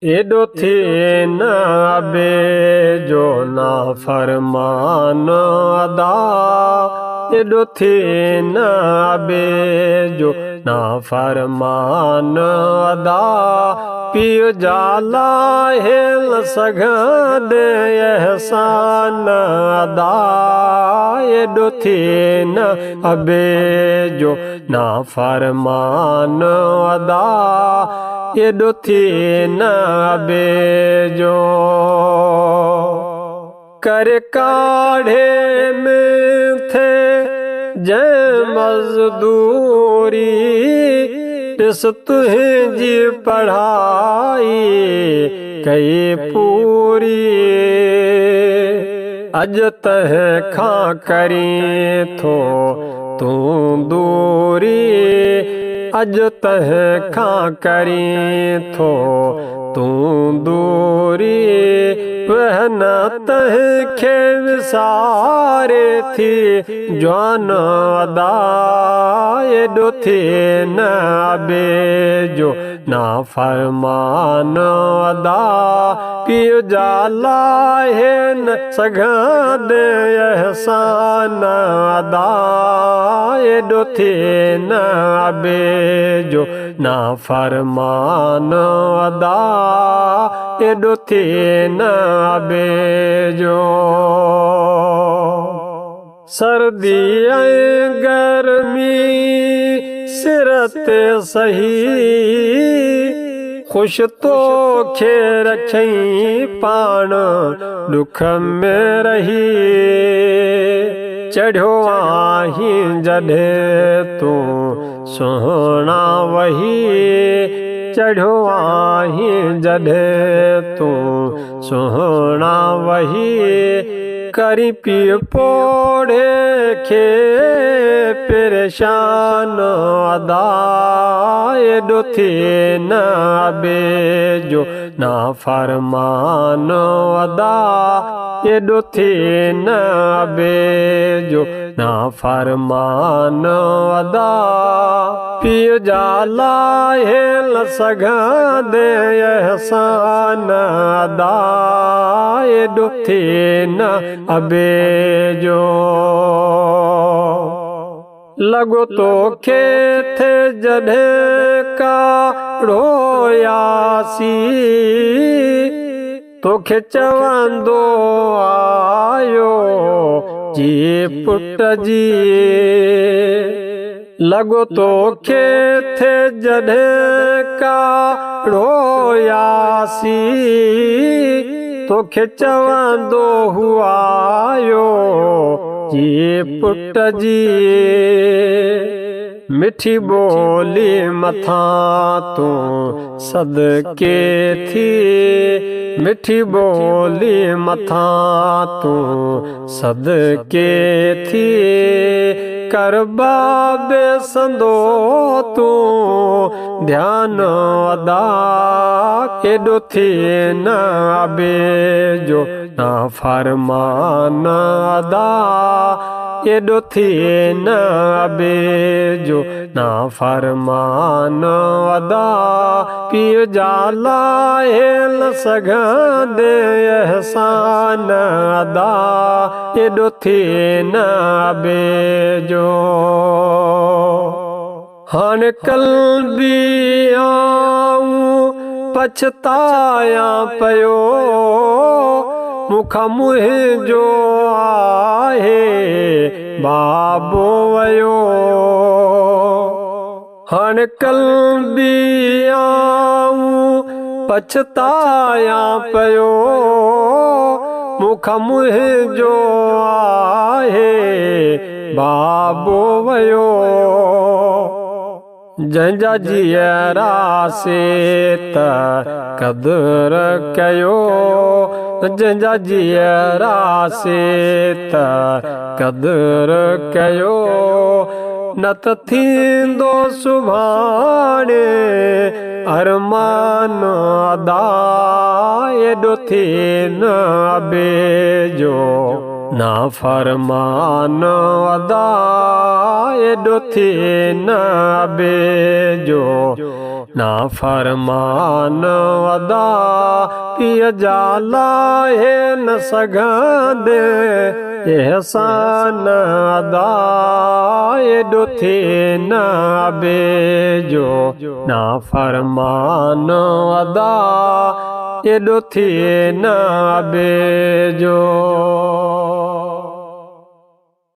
ايڏو ٿئي نه ابي جو نافرمان ادا، ايڏو ٿئي نه ابي جو نافرمان ادا، پيء جا لاهي نه سگهندي احسان ادا، ايڏو ٿئي نه ابي جو نافرمان ادا، ايڏو ٿئي نه ابي جو. ڪر ڪاڙهي ۾ ٿئي جنهن مزدوري، ڏس تنهنجي پڙهائي ڪئي پوري، اڄ تنهن کان ڪرين ٿو تون دوري، اڄ تنهن کان ڪرين ٿو تون دوري، وه نه تنهن کي وساري ٿي جوان ادا، ايڏو ٿئي نه ابي جو نافرمان ادا، پيء جا لاهي نه سگهندي احسان ادا، ايڏو ٿئي نه ابي جو نافرمان ادا، ايڏو ٿئي نه ابي جو. سردي ۽ گرمي سر تي سهي، خوش توکي رکيئين پاڻ ڏک ۾ رهي، چڙهيو آهين جڏهن تون سهڻا وهي، چڙهيو آهين جڏهن تون سهڻا وهي، ڪرين پيء پوڙهي کي پريشان ادا، ايڏو ٿئي نه ابي جو نافرمان ادا، ايڏو ٿئي نه ابي جو نافرمان ادا، پيء جا لاهي نه سگهندي احسان ادا، ايڏو ٿئي نه ابي جو. لڳو توکي ٿئي جڏهن ڪاڙهو ياسي، توکي چوندو آيو جي پٽ جي، لڳو توکي ٿئي جڏهن ڪاڙهو ياسي، توکي چوندو هو آيو جي پٽ جي، مٺي ٻولي مٿان تون صدقي ٿي، مٺي ٻولي مٿان تون صدقي ٿي، ڪر بابي سندو تون ڌيان ادا، ايڏو ٿئي نه ابي جو نافرمان ادا، ايڏو ٿئي نه ابي جو نافرمان ادا، پيء جا لاهي نه سگهندي احسان ادا، ايڏو ٿئي نه ابي جو. هاڻ قلبي آئون پڇتايان پيو، مون کان منهنجو آهي بابو ويو، هاڻ قلبي آئون پڇتايان پيو، مون کان منهنجو آهي بابو ويو، جنهن جا جيئرا سي ته قدر ڪيو، جنهن جا جيئرا سي ته قدر ڪيو، نه ته ٿيندو سڀاڻي ارمان ادا، ايڏو ٿئي نه ابي جو نافرمان ادا، ايڏو ٿئي نه ابي جو نافرمان ادا پيء جا لاهي نه سگهندي احسان ادا ايڏو ٿئي نه ابي جو نافرمان ادا ايڏو ٿئي نه ابي جو.